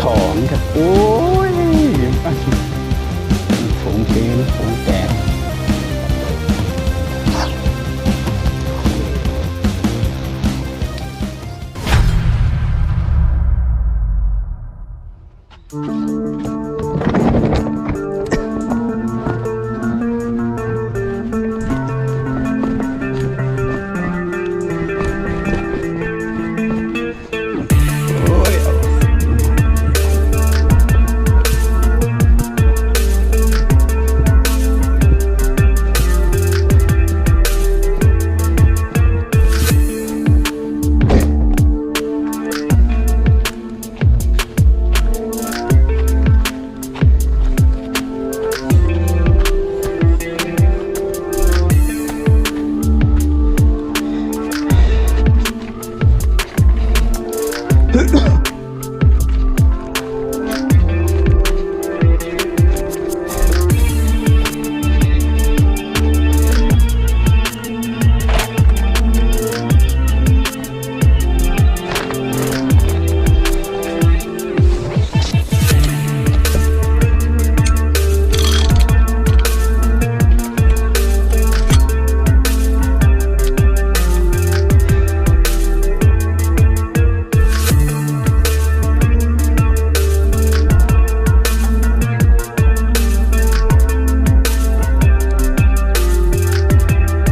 ສອງ ຄັບ. ໂອ້ຍ ໂຟມເຕັມ ໂຟມແຕກ.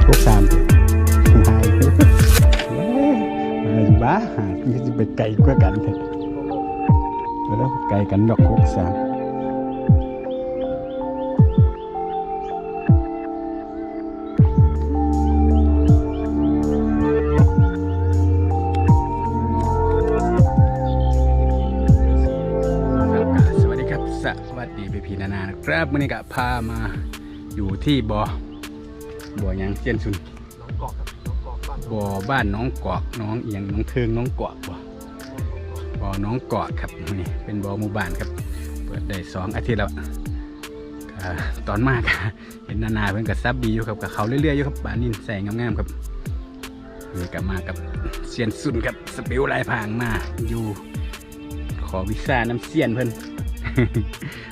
ຫົກສາມ ຫາຍ ຫາຍຢູ່ບ້າ ຫາ ຄືຊິໄປໄກກວ່າກັນແທ້ ເອີ ໄກກັນດອກ ຫົກສາມ. ສະຫວັດດີພີ່ໆນ້າໆນະຄັບ ມື້ນີ້ກະພາມາຢູ່ທີ່ບໍ່ ບໍ່ຫຍັງ ຊຽນຊຸນ ໜອງກອກຄັບ ໜອງກອກ ບ້ານ ບໍ່ ບ້ານໜອງກອກ ໜອງອີ່ຫຍັງ ໜອງເທິງ ໜອງກອກບໍ່ ບໍ່ ໜອງກອກຄັບ. ນີ້ເປັນບໍ່ໝູ່ບ້ານຄັບ ເປີດໄດ້ສອງອາທິດແລ້ວ. ກະຕອນມາກະເຫັນໜ້າໆເພິ່ນກະສັບດີຢູ່ຄັບ ກະເຂົ້າເລື້ອຍໆຢູ່ຄັບ ປານິນໃສ່ງາມໆຄັບ. ນີ້ກະມາກັບຊຽນຊຸນຄັບ ສະປິວລາຍພາງ ມາຢູ່ຂໍວິຊານຳຊຽນເພິ່ນ.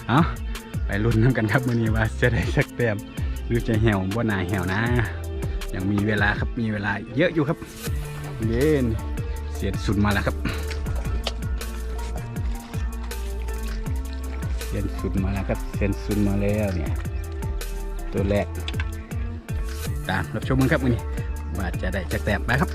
ເອົາ ໄປລຸ້ນນຳກັນຄັບ ມື້ນີ້ວ່າຈະໄດ້ຈັກແຕ້ມ ຫຼືຈະແຫ້ວ ບໍ່ໜ້າແຫ້ວນາ ຍັງມີເວລາຄັບ ມີເວລາເຍອະຢູ່ຄັບ. ເດ້ ຊຽນຊຸນມາແລ້ວຄັບ ຊຽນຊຸນມາແລ້ວຄັບ ຊຽນຊຸນມາແລ້ວ ນີ້ໂຕແລກ. ຕາມຮັບຊົມກັນຄັບ ມື້ນີ້ວ່າຈະໄດ້ຈັກແຕ້ມ ໄປຄັບ.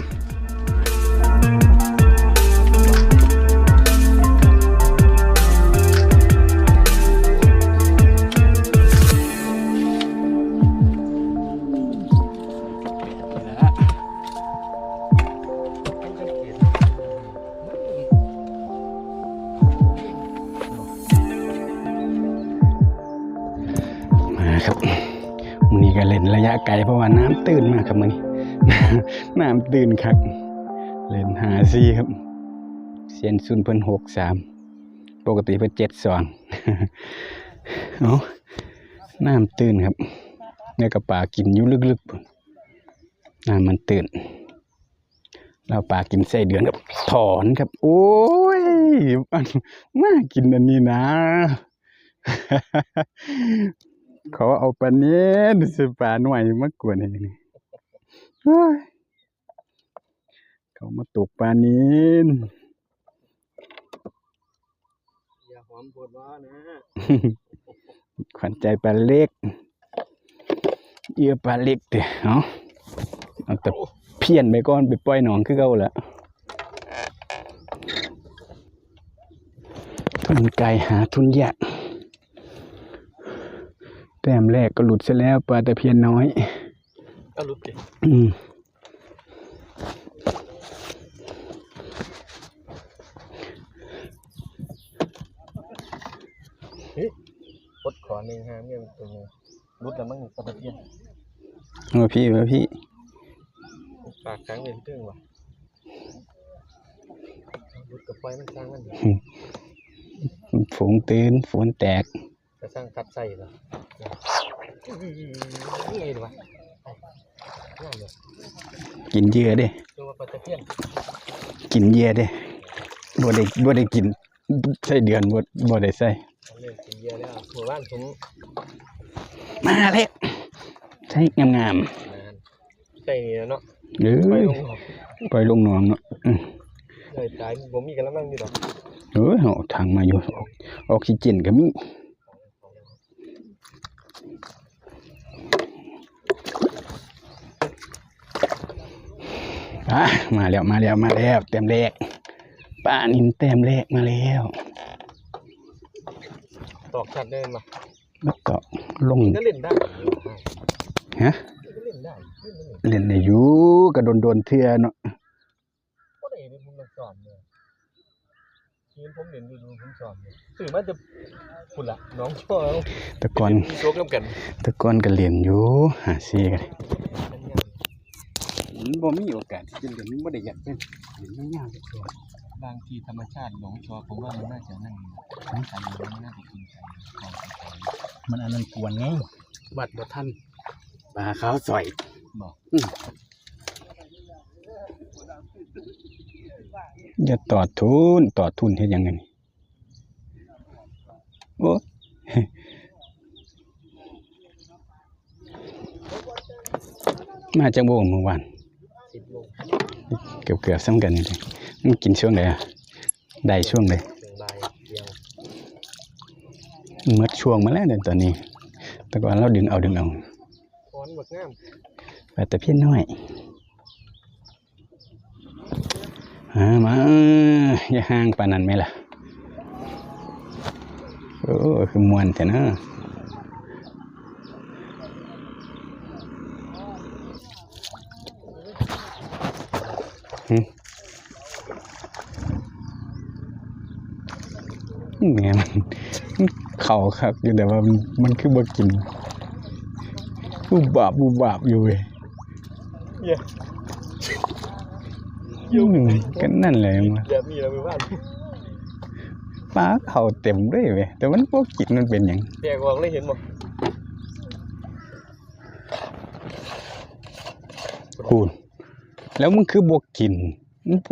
ມາຄັບ ມື້ນີ້ກະຫຼິ້ນໄລຍະໄກ ເພາະວ່ານ້ຳຕື້ນມາກຄັບມື້ນີ້ ນ້ຳຕື້ນຄັກ. ຫຼິ້ນຫ້າສີ່ຄັບ ຊຽນຊຸນເພິ່ນຫົກສາມ ປົກກະຕິເພິ່ນເຈັດສອງ. ເອົ້າ ນ້ຳຕື້ນຄັບ ແລ້ວກະປາກິນຢູ່ເລິກໆ ນ້ຳມັນຕື້ນ. ລາວປາກິນໄສ້ເດືອນຄັບ ຖອນຄັບ. ໂອ້ຍ ມາກິນອັນນີ້ນາ ຂໍເອົາປານິນ ຊິປານ້ອຍມາກວນໃຫ້ນີ້. ເຮີ້ຍ ເຂົາມາຕົກປານິນ. ຢ່າຫອມໂພດບໍ່ນະ ຂວັນໃຈປາເລັກ ເຫຍື່ອປາເລັກເດ້. ເອົາ ເອົາຕະພຽນໄປກ່ອນ ໄປປ່ອຍໜອງຄືເກົ່າລະ. ທຸນໄກຫາທຸນຍາກ ແຕ້ມແລກກໍຫຼຸດຊະແລ້ວ ປາຕະພຽນນ້ອຍ. ເອົາຫຼຸດຕິ ອືມ. ເຮີ້ຍ ກົດຂໍໜຶ່ງຫາເມຍມັນຕົວໜຶ່ງ ຫຼຸດລະມັງນີ້ ປາຕະພຽນ. ມາພີ່ ມາພີ່ ປາກກາງເປັນເທິງວ່າ ຫຼຸດກໍປ່ອຍມັນ ຊ່າງມັນ. ຝົນຕື່ນ ຝົນແຕກ ກະຊ່າງຕັດໃສ່ລະ ນີ້ວ່າ ກິນເຫຍື່ອເດ້ ຄືວ່າປາຕະພຽນ ກິນເຫຍື່ອເດ້ ບໍ່ໄດ້ ບໍ່ໄດ້ກິນ ໄສ້ເດືອນບໍ່ ບໍ່ໄດ້ໃສ່ ເລີ່ມກິນເຫຍື່ອແລ້ວ. ມື້ວານຜົມ ມາແລ້ວ ໃສ່ງາມໆ ນັ້ນ ໃສ່ນີ້ແຫຼະເນາະ. ເອີ ໄປລົງໜອງ ໄປລົງໜອງເນາະ. ອືມ ໄດ້ຕາຍ ບໍ່ມີກະລະມັງຢູ່ດອກ. ເອີ ເຮົາເອົາຖັງມາຢູ່ ອອກ ອອກຊີເຈນກະມີ. ອ່າ ມາແລ້ວ ມາແລ້ວ ມາແລ້ວ ແຕ້ມແລກ ປານິນແຕ້ມແລກມາແລ້ວ. ຕອກຊັດເລີຍແມ່ນບໍ່? ມາຕອກລົງ ກະຫຼິ້ນໄດ້ຢູ່. ຮະ? ກະຫຼິ້ນໄດ້ ຫຼິ້ນໄດ້ຢູ່ ກະດົນໆເທື່ອເນາະ. ບໍ່ໄດ້ເດ້ ຜົມມັກຊ້ອມເດ້ ທີ່ເຫັນຜົມຫຼິ້ນຢູ່ດູໆ ຜົມຊ້ອມເດ້ ຊື້ມາແຕ່ພຸ້ນລະ ໜອງຊໍ. ແຕ່ກ່ອນ ມີໂຊກນຳກັນ ແຕ່ກ່ອນກະຫຼິ້ນຢູ່ ຫ້າສີ່ກະໄດ້. ມັນບໍ່ມີໂອກາດທີ່ຈະຫຼິ້ນ ມັນບໍ່ໄດ້ຢາກເປັນ ຫຼິ້ນຍາວໆຈັກເທື່ອ. ບາງທີທຳມະຊາດໜອງຊໍ ຜົມວ່າມັນໜ້າຈະນັ້ນ ມັນໜ້າຈະກິນໄກ່ ມັນອັນນັ້ນກວນໄງ ວັດບໍ່ທັນ ປາຂາວສອຍ. ບໍ່? ອືມ. ຢ່າຕອດທຸ່ນ ຕອດທຸ່ນເຮັດຫຍັງອັນນີ້? ໂອ້ ມາຈັກໂມງມື້ວານ? ສິບໂມງ ເກືອບໆສ່ຳກັນນີ້ເດ. ມັນກິນຊ່ວງໃດອະ? ໄດ້ຊ່ວງໃດ? ຊ່ວງບ່າຍ ທ່ຽງ ໝົດຊ່ວງມາແລ້ວເດຕອນນີ້. ແຕ່ກ່ອນລາວດຶງເອົາ ດຶງເອົາ ຂອນບັກງາມ ປາຕະເພຍນນ້ອຍ. ຫາມາ ຢ່າຫ່າງປານນັ້ນແມ່ລະ. ໂອ້ ຄືມ່ວນແທ້ນະ. ຫຶ ແມ່ນ ມັນເຂົ້າຄັກຢູ່ ແຕ່ວ່າມັນ ມັນຄືບໍ່ກິນ ວຸບວາບ ວຸບວາບຢູ່ເວີຍ. ເຢ້ ອືມ ກະນັ້ນແຫຼະ ແບບນີ້ລະມື້ວານ ປາເຂົ້າເຕັມເລີຍເວີຍ ແຕ່ມັນບໍ່ກິນ ມັນເປັນຫຍັງ? ແຕກອອກເລີຍ ເຫັນບໍ່? ພຸ້ນ ແລ້ວມັນຄືບໍ່ກິນ? ມັນໄປ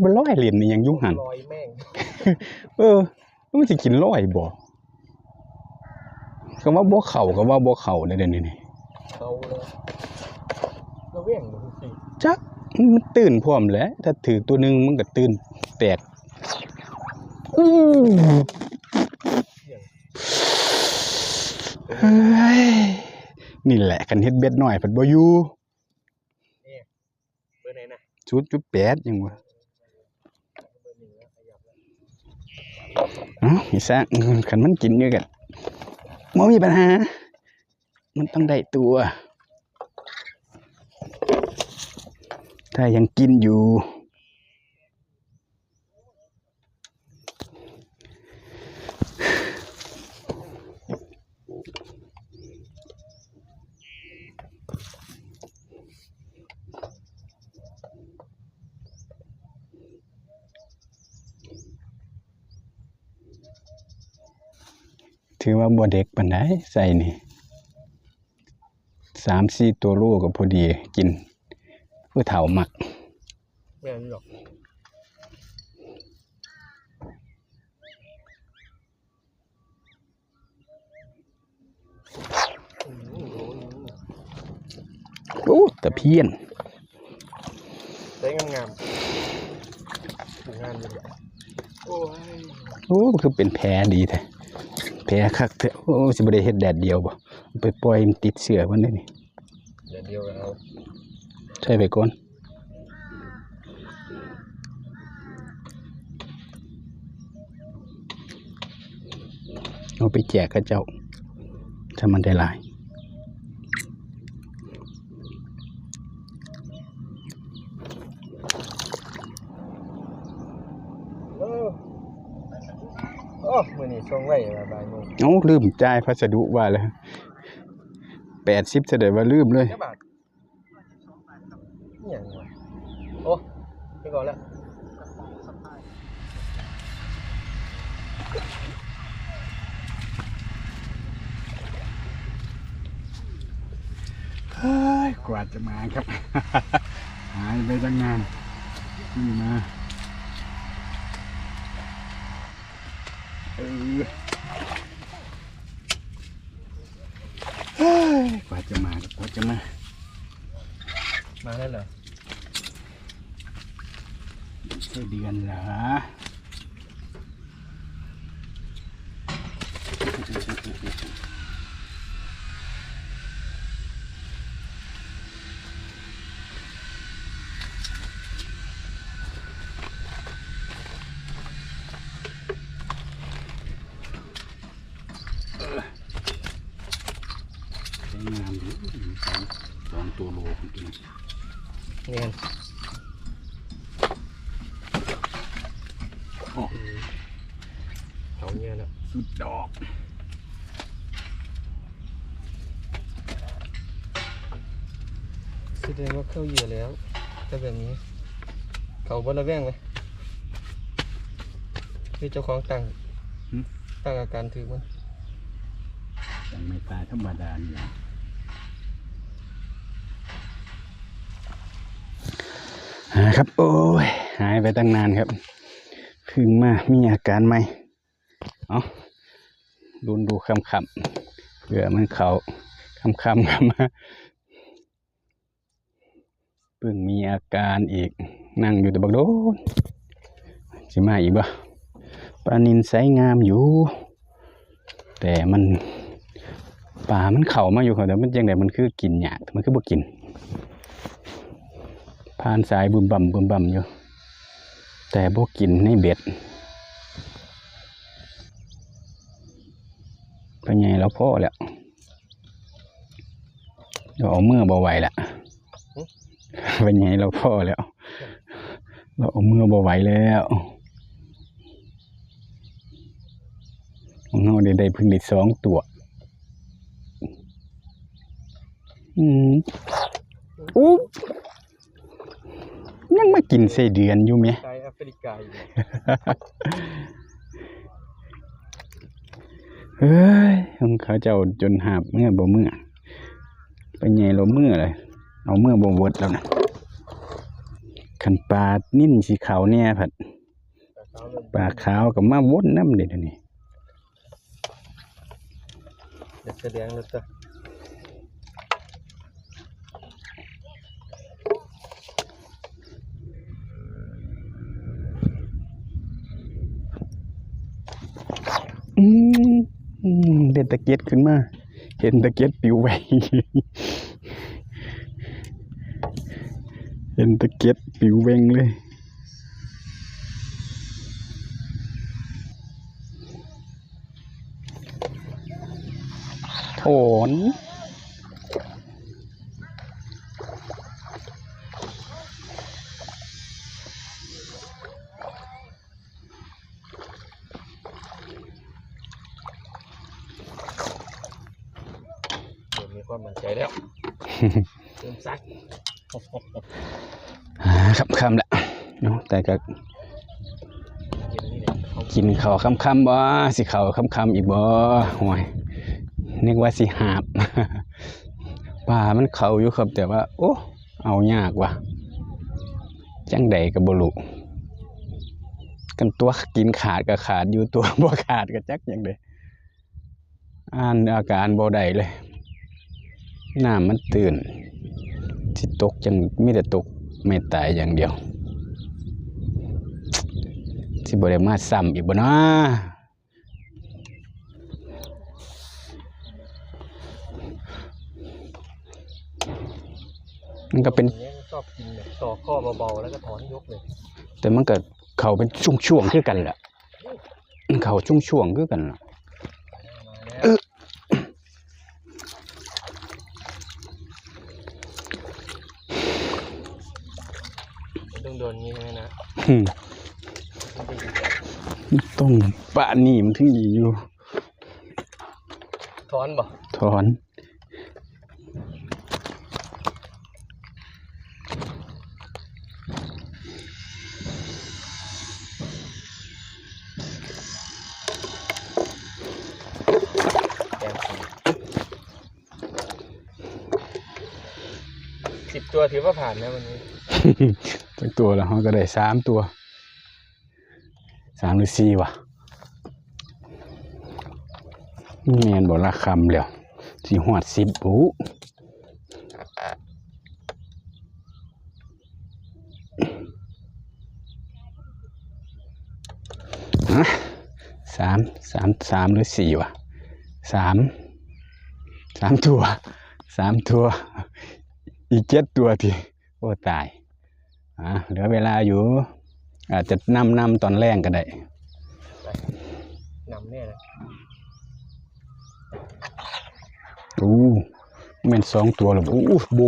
ໄປລອຍຫຼິ້ນອີ່ຫຍັງຢູ່ຫັ້ນ? ລອຍແມງ ເອີ. ແລ້ວມັນຊິກິນລອຍບໍ່? ກະວ່າບໍ່ເຂົ້າ ກະວ່າບໍ່ເຂົ້າແນວນີ້. ເຂົ້າແລ້ວ ລະແວງບໍ່ ຈັກ ມັນຕື່ນພ້ອມແຫຼະ ຖ້າຖືກໂຕໜຶ່ງມັນກະຕື່ນແຕກ. ອູ້ ເຮີ້ຍ ນີ້ແຫຼະ ຄັນເຮັດເບັດນ້ອຍພັດບໍ່ຢູ່. ເອີ ເບີໃດນະ? ສູນຈຸດແປດ ຍັງວ່າ ເອົ້າ ອີສາ ຄັນມັນກິນຢູ່ກະບໍ່ມີບັນຫາ ມັນຕ້ອງໄດ້ຕົວ ຖ້າຍັງກິນຢູ່. ຖືວ່າບໍ່ເດັກປານໃດ ໃສ່ນີ້ ສາມສີ່ໂຕໂລກະພໍດີກິນ ຜູ້ເຖົ້າມັກ. ແມ່ນຢູ່ດອກ. ໂອ້ ຕະພຽນ ໄດ້ງາມໆ ງາມຢູ່. ໂອ້ຍ ໂອ້ ຄືເປັນແຜດີແທ້ ແຜຄັກແທ້. ໂອ້ ຊິບໍ່ໄດ້ເຮັດແດດດຽວບໍ່? ໄປປ່ອຍມັນຕິດເຊື້ອເພິ່ນເດ້ນີ້. ແດດດຽວກະເອົາ ໃສ່ໄປກ່ອນ. ເອົາໄປແຈກເຂົາເຈົ້າ ຖ້າມັນໄດ້ຫຼາຍ. ເອີ ໂອ້ ມື້ນີ້ສົ່ງໄວວ່າບ່າຍໂມງ. ເອົ້າ ລືມຈ່າຍພັດສະດຸວ່າແລ້ວ ແປດສິບ ສະແດງວ່າລືມເລີຍ. ຈັກບາດ? ອີ່ຫຍັງວະ? ໂອ້ ໄປກ່ອນແລ້ວ. ເຮີ້ຍ ກວ່າຈະມາຄັບ ຫາຍໄປຕັ້ງນານ ເພິ່ງມາ. ເອີ ເຮີ້ຍ ກວ່າຈະມາ ກວ່າຈະມາ ມາແລ້ວເຫຼືອ ໄດ້ເດືອນລະ. ເອີ ໄດ້ງາມຢູ່ ສອງ ສອງໂຕໂລພຸ້ນ ແມ່ນ ອອກ ອືມ ເຂົ້າເຫຍື່ອແລ້ວ ສຸດດອກ. ສະແດງວ່າເຂົ້າເຫຍື່ອແລ້ວ ແຕ່ແບບນີ້ ເຂົາບໍ່ລະແວງເລີຍ ຄືເຈົ້າຂອງຕັ້ງ ຫຶ? ຕັ້ງອາການຖືກມັນ ຕັ້ງໄມ້ຕາຍທຳມະດານີ້ລະ ຫາ ຄັບ ໂອ້ຍ ຫາຍໄປຕັ້ງນານຄັບ ເພິ່ງມາມີອາການໃໝ່. ເອົາ ລຸ້ນດູຄ່ຳໆ ເພື່ອມັນເຂົ້າຄ່ຳໆ ຄ່ຳມາ ເພິ່ງມີອາການອີກ ນັ່ງຢູ່ແຕ່ບັກໂດນ ຊິມາອີກບໍ່? ປານິນໃສງາມຢູ່ ແຕ່ມັນ ປາມັນເຂົ້າມາຢູ່ ແຕ່ມັນຈັ່ງໃດ ມັນຄືກິນຍາກ ມັນຄືບໍ່ກິນ ຜ່ານສາຍບຶມບຳບຶມບຳຢູ່ ແຕ່ບໍ່ກິນໃນເບັດ. ພໍ່ໃຫຍ່ລາວພໍແລ້ວ ລາວເອົາເມືອບໍ່ໄຫວແລ້ວ ຫຶ? ພໍ່ໃຫຍ່ລາວພໍແລ້ວ ລາວເອົາເມືອບໍ່ໄຫວແລ້ວ ຂອງເຮົາໄດ້ ໄດ້ເພິ່ງໄດ້ສອງຕົວ ອືມ ອູ້ ຍັງມາກິນໄສ້ເດືອນຢູ່ແມະ ໄກ່ອາຟຣິກາຢູ່ ເອີຍ ຂອງເຂົາເຈົ້າຈົນຫາບເມືອບໍ່ເມືອ ໄປໃຫຍ່ລາວເມືອເລີຍ ເອົາເມືອບໍ່ເບິດແລ້ວນະ ຄັນປານິນຊິເຂົ້າແດ່ພັດ ປາຂາວກໍມາວົນນຳເດ້ດຽວນີ້. ເຮັດສະແດງແລ້ວເຕີ ອືມ ອືມ ເຫັນຕະເກັດຂຶ້ນມາ ເຫັນຕະເກັດປິວແຫວ່ງ ເຫັນຕະເກັດປິວແຫວ່ງເລີຍ. ຖອນ ເລີ່ມມີຄວາມໝັ້ນໃຈແລ້ວ ເລີ່ມສັກ ອ່າ ຄ່ຳໆ ແລ້ວເນາະ ແຕ່ກໍກິນເຂົ້າຄ່ຳໆ ບໍ່ ຊິເຂົ້າຄ່ຳໆ ອີກບໍ່ ໂອ້ຍ ນຶກວ່າຊິຫາບ ປາມັນເຂົ້າຢູ່ຄັບ ແຕ່ວ່າ ໂອ້ ເອົາຍາກວ່າ ຈັ່ງໃດກໍບໍ່ຮູ້ ຄັນຕົວກິນຂາດກໍຂາດຢູ່ ຕົວບໍ່ຂາດກໍຈັກຈັ່ງໃດ. ອ່ານອາການບໍ່ໄດ້ເລີຍ ນ້ຳມັນຕື້ນ ຊິຕົກຈັ່ງ ມີແຕ່ຕົກໄມ້ຕາຍຢ່າງດຽວ ຊິບໍ່ໄດ້ມາຊ້ຳອີກບໍ່ນາ? ມັນກໍເປັນ ຊອບກິນແບບຕໍ່ຂໍ້ເບົາໆ ແລ້ວກໍຖອນຍົກເລີຍ ແຕ່ມັນກໍເຂົ້າເປັນຊ່ວງໆ ຄືກັນແຫຼະ. ເຂົ້າຊ່ວງໆ ຄືກັນລະ ມາແລ້ວ ເອີ ມັນຕ້ອງໂດນນີ້ໃຊ່ໄໝນະ? ອືມ ມັນຕ້ອງປານນີ້ມັນເຖິງດີຢູ່ ຖອນບໍ່? ຖອນ. ສິບຕົວຖືວ່າຜ່ານແລ້ວວັນນີ້ ຈັກຕົວລະ? ເຮົາກໍໄດ້ສາມຕົວ ສາມຫຼືສີ່ຫວະ? ແມ່ນບໍ່ລະ ຄ່ຳແລ້ວ ຊິຮອດສິບ ໂອ້ ຮະ ສາມ ສາມ ສາມ ຫຼື ສີ່ ວະ ສາມ ສາມ ຕົວ ສາມ ຕົວ ອີກ ເຈັດ ຕົວຕິ ໂອ້ ຕາຍ ອ່າ ເຫຼືອເວລາຢູ່ ອາດຈະນຳ ນຳຕອນແລງກໍໄດ້ ນຳແນ່ນະ ໂອ້ ແມ່ນສອງຕົວແລ້ວ ໂອ້ ໂບ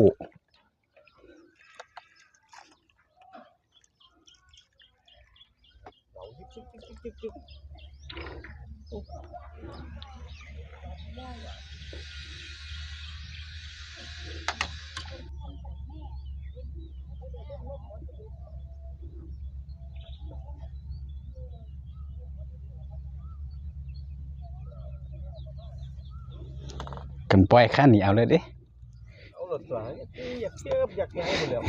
ຄັນປ່ອຍຄັນນີ້ເອົາເລີຍເດ້ ເອົາໂລດຕົວະ ຢາກເຈີບຢາກຫຍັງພຸ້ນແຫຼ້ວ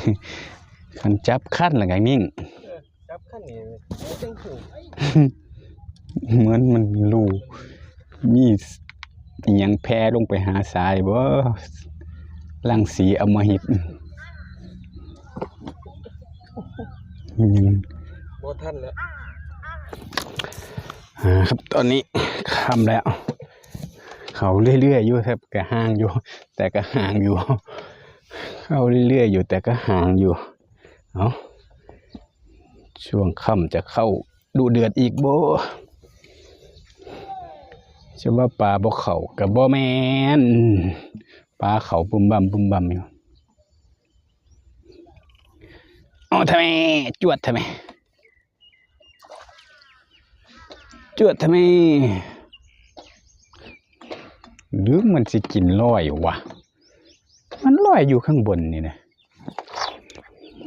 ຄັນຈັບຄັນແລ້ວກໍນິ່ງ ເອີ ຈັບຄັນນີ້ ໂອ້ ຈັ່ງຖືກ ເໝືອນມັນຮູ້ ມີອີ່ຫຍັງແຜ່ລົງໄປຫາສາຍບໍ່ ລັງສີອຳມະຫິດ ຍັງ ບໍ່ທັນແລ້ວ ອ່າ ຄັບ ຕອນນີ້ຄ່ຳແລ້ວ ເຂົ້າເລື້ອຍໆຢູ່ ແຕ່ກໍຫ່າງຢູ່ ແຕ່ກໍຫ່າງຢູ່ ເຂົ້າເລື້ອຍໆຢູ່ ແຕ່ກໍຫ່າງຢູ່ ເອົາ ຊ່ວງຄ່ຳຈະເຂົ້າດຸເດືອດອີກບໍ່? ຈະວ່າປາບໍ່ເຂົ້າກໍບໍ່ແມ່ນ ປາເຂົ້າບຶມບຳບຶມບຳຢູ່ ເອົາ ທຳແມ່ ຈວດ ທຳແມ່ ຈວດ ທຳແມ່ ຫຼືມັນຊິກິນລອຍວະ ມັນລອຍຢູ່ຂ້າງບົນນີ້ນະ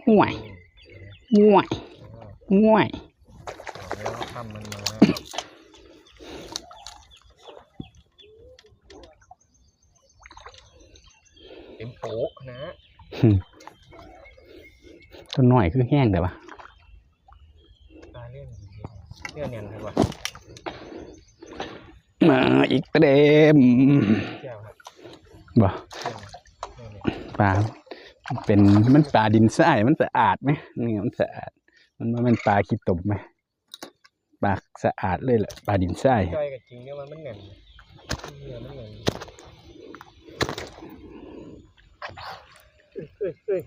ໂອ້ຍ ໂອ້ຍ ໂອ້ຍ ເອົາແລ້ວ ຄ່ຳມັນມາ ເຕັມໂປະນະ ຕົວນ້ອຍຄືແຮງແທ້ວະ ຕາຍແລ້ວ ເນື້ອແໜ້ນແທ້ວະ ມາອີກແລ້ວ ແຈ່ວ ບໍ່ ແຈ່ວ ປາເປັນ ມັນປາດິນຊາຍ ມັນສະອາດແມ ນີ້ມັນສະອາດ ມັນບໍ່ແມ່ນປາຂີ້ຕົມແມ ປາສະອາດເລີຍລະ ປາດິນຊາຍ ຈ່ອຍກໍຈິງ ແຕ່ວ່າມັນແໜ້ນ ເນື້ອມັນແໜ້ນ ເອີຍ ເອີຍ ເອີຍ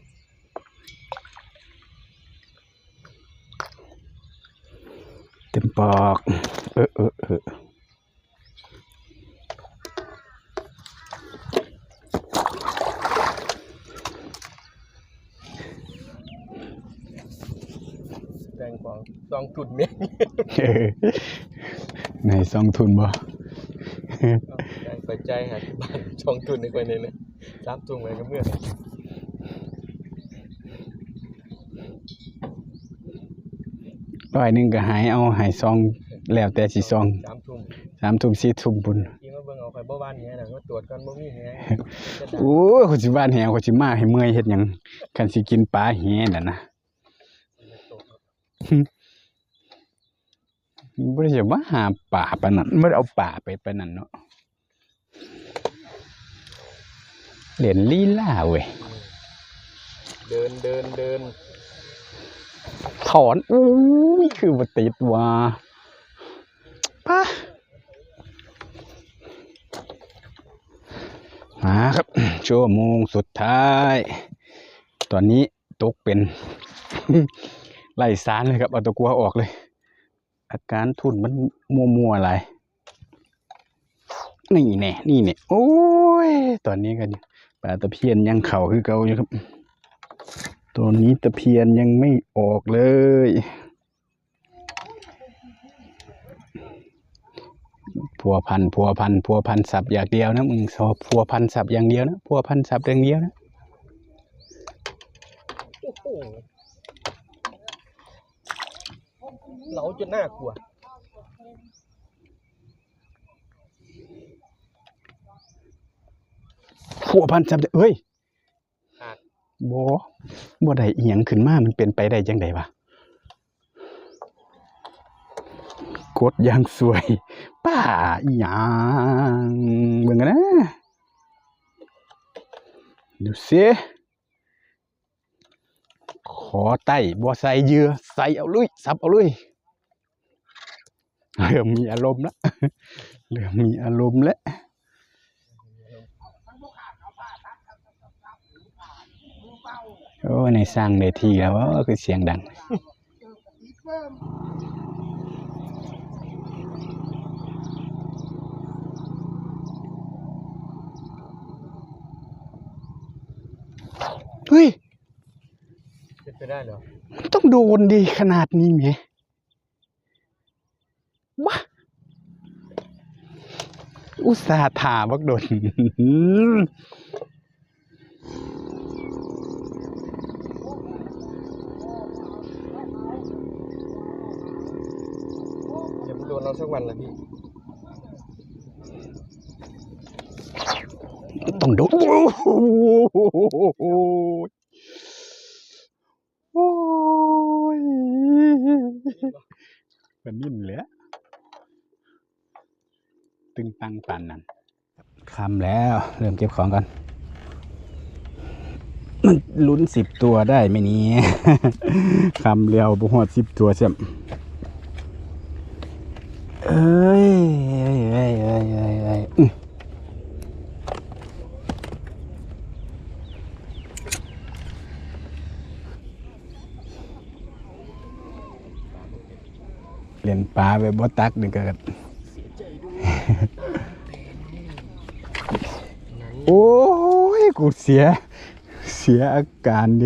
ເຕັມປອກ ເອີ ເອີ ເອີ ແບ່ງຂອງສອງທຸ່ນແມ່ນ ໃນສອງທຸ່ນບໍ່? ແບ່ງໄປຈ່າຍຫ້າສິບບາດ ສອງທຸ່ນໃຫ້ຂ້ອຍແດ່ນະ ສາມທຸ່ນໄວ້ກັບເມືອ ຮ້ອຍໜຶ່ງກໍໃຫ້ເອົາ ໃຫ້ສອງ ແລ້ວແຕ່ຊິສອງ ສາມທຸ່ມ ສາມທຸ່ມ ສີ່ທຸ່ມພຸ້ນ ຂີ່ມາເບິ່ງເອົາ ຂ້ອຍບໍ່ຫວ່ານແຫນະ ມາຕວດກ່ອນ ບໍ່ມີແຫ ໂອ້ຍ ຂ້ອຍຊິຫວ່ານແຫ ຂ້ອຍຊິມາໃຫ້ເມື່ອຍເຮັດຫຍັງ ຄັນຊິກິນປາແຫນັ້ນນະ ບໍ່ໄດ້ຊິມາຫາປາປານນັ້ນ ບໍ່ໄດ້ເອົາປາໄປປານນັ້ນເນາະ ເລ່ນລີລາເວີຍ ເດີນ ເດີນ ເດີນ ຖອນ ໂອ້ຍ ຄືບໍ່ຕິດວ່າ ປະ ມາຄັບ ຊົ່ວໂມງສຸດທ້າຍ ຕອນນີ້ຕົກເປັນໄຮ້ສານເລີຍຄັບ ເອົາຕະກົ່ວອອກເລີຍ ອາການທຸ່ນມັນມົວໆຫຼາຍ ນີ້ແນ່ ນີ້ແນ່ ໂອ້ຍ ຕອນນີ້ກໍປາຕະພຽນຍັງເຂົ້າຄືເກົ່າຢູ່ຄັບ ຕອນນີ້ຕະພຽນຍັງໄມ່ອອກເລີຍ ພົວພັນ ພົວພັນ ພົວພັນສັບຢ່າງດຽວນະ ມຶງ ພົວພັນສັບຢ່າງດຽວນະ ພົວພັນສັບຢ່າງດຽວນະ ໂອ້ໂຫ ເຫຼົາຈົນໜ້າກົວ ພົວພັນສັບ ເອີຍ ຂາດ ບໍ່ ບໍ່ໄດ້ອີ່ຫຍັງຂຶ້ນມາ ມັນເປັນໄປໄດ້ຈັ່ງໃດວະ? ໂກ ປົດຢ່າງສວຍ. ປ້າ ອີ່ຫຍັງ ເບິ່ງກັນນະ ດູຊິ. ຂໍໄຕ້ບໍ່ໃສ່ເຫຍື່ອ ໃສ່ເອົາເລີຍ ສັບເອົາເລີຍ. ເລີ່ມມີອາລົມລະ ເລີ່ມມີອາລົມລະ. ໂອ້ຍ ໃນຊ່າງໄດ້ທີ່ແລ້ວ ຄືສຽງດັງ. ເຮີ້ຍ ເປັນໄປໄດ້ເນາະ ມັນຕ້ອງໂດນດີຂະໜາດນີ້ແໝ ບາ ອຸດສ່າຖ້າບັກດົນ. ດຽວມັນໂດນເຮົາສັກວັນລະພີ່ ຕ້ອງໂດນ. ໂອ້ໂຫ ໂອ້ຍ ປານິນແຫຼະ ຕຶງຕັງປານນັ້ນ. ຄ່ຳແລ້ວ ເລີ່ມເກັບຂອງກ່ອນ. ມັນລຸ້ນສິບຕົວໄດ້ໄໝນີ້? ຄ່ຳແລ້ວ ບໍ່ຮອດສິບຕົວຊ້ຳ. ເອີຍ ເອີຍ ເອີຍ ອື. ເຫຼັ້ນປາແບບບໍ່ຕັກນີ້ກໍ ໂອ້ຍ ກູເສຍ ເສຍອາການເດ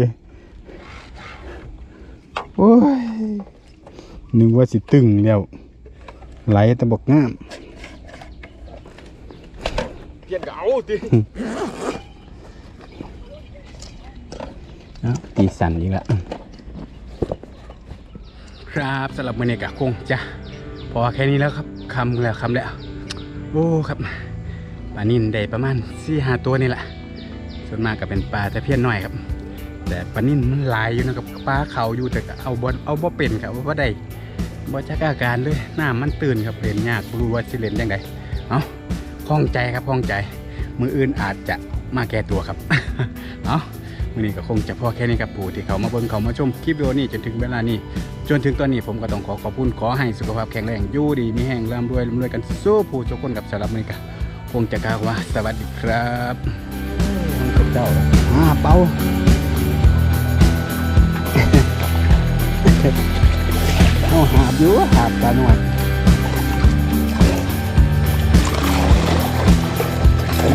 ໂອ້ຍ. ນຶກວ່າຊິຕຶງແລ້ວ ໄຫຼແຕ່ບັກງາມ. ປ່ຽນກໍເອົາຕິ ເອົ້າ ຕີສັ່ນອີກລະ. ຄັບ ສຳລັບມື້ນີ້ກໍຄົງຈະພໍແຄ່ນີ້ແລ້ວຄັບ ຄ່ຳແລ້ວ ຄ່ຳແລ້ວ. ໂອ້ ຄັບ ປານິນໄດ້ປະມານສີ່ຫ້າຕົວນີ້ລະ ສ່ວນມາກກໍເປັນປາຕະພຽນນ້ອຍຄັບ ແຕ່ປານິນມັນຫຼາຍຢູ່ນະຄັບ ປາເຂົ້າຢູ່ ແຕ່ກໍເອົາບໍ່ ເອົາບໍ່ເປັນ ກໍເອົາບໍ່ໄດ້ ບໍ່ຈັກອາການເລີຍ ນ້ຳມັນຕື້ນຄັບ ເຫຼັ້ນຍາກ ບໍ່ຮູ້ວ່າຊິເຫຼັ້ນຈັ່ງໃດ. ເອົ້າ ຂ້ອງໃຈຄັບ ຂ້ອງໃຈ ມື້ອື່ນອາດຈະມາແກ້ຕົວຄັບ. ເອົ້າ ມື້ນີ້ກໍຄົງຈະພໍແຄ່ນີ້ຄັບ ຜູ້ທີ່ເຂົ້າມາເບິ່ງ ເຂົ້າມາຊົມຄລິບວິດີໂອນີ້ຈົນເຖິງເວລານີ້ ຈົນເຖິງຕອນນີ້ ຜົມກໍຕ້ອງຂໍຂອບຄຸນ ຂໍໃຫ້ສຸຂະພາບແຂງແຮງ ຢູ່ດີມີແຮງ ລ່ຳລວຍ ລ່ຳລວຍກັນສູ່ຜູ້ສູ່ຄົນຄັບ. ສຳລັບມື້ນີ້ກໍ ຄົງຈະກ່າວວ່າສະຫວັດດີຄັບ. ຂອງເຈົ້າ ຫາເປົາ ເອົາຫາບຢູ່ ຫາບປານ້ອຍ. ໂອ້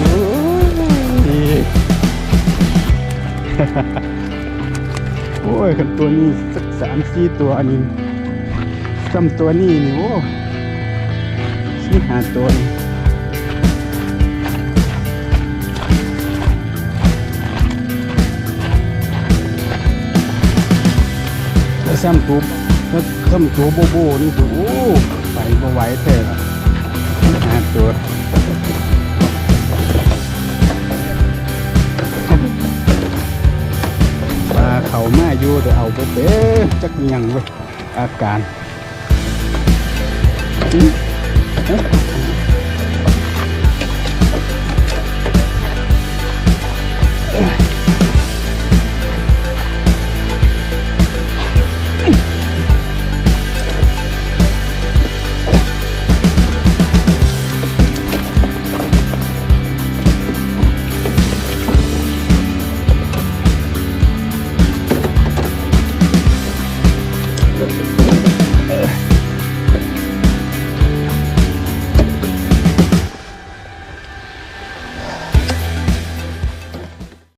ຍ ໂອ້ຍ ຄັນຕົວນີ້ສັກສາມສີ່ຕົວ ອັນນີ້ ສ່ຳຕົວນີ້ນີ້ ໂອ້ ສີ່ຫ້າຕົວນີ້ ແລ້ວສ່ຳຕົວ ແລ້ວສ່ຳຕົວໂບໂບນີ້ ໂອ້ ໄປບໍ່ໄຫວແທ້ລະ ສີ່ຫ້າຕົວ. ປາເຂົ້າມາຢູ່ ແຕ່ເອົາບໍ່ເປັນ ຈັກອີ່ຫຍັງເວີຍ ອາການ.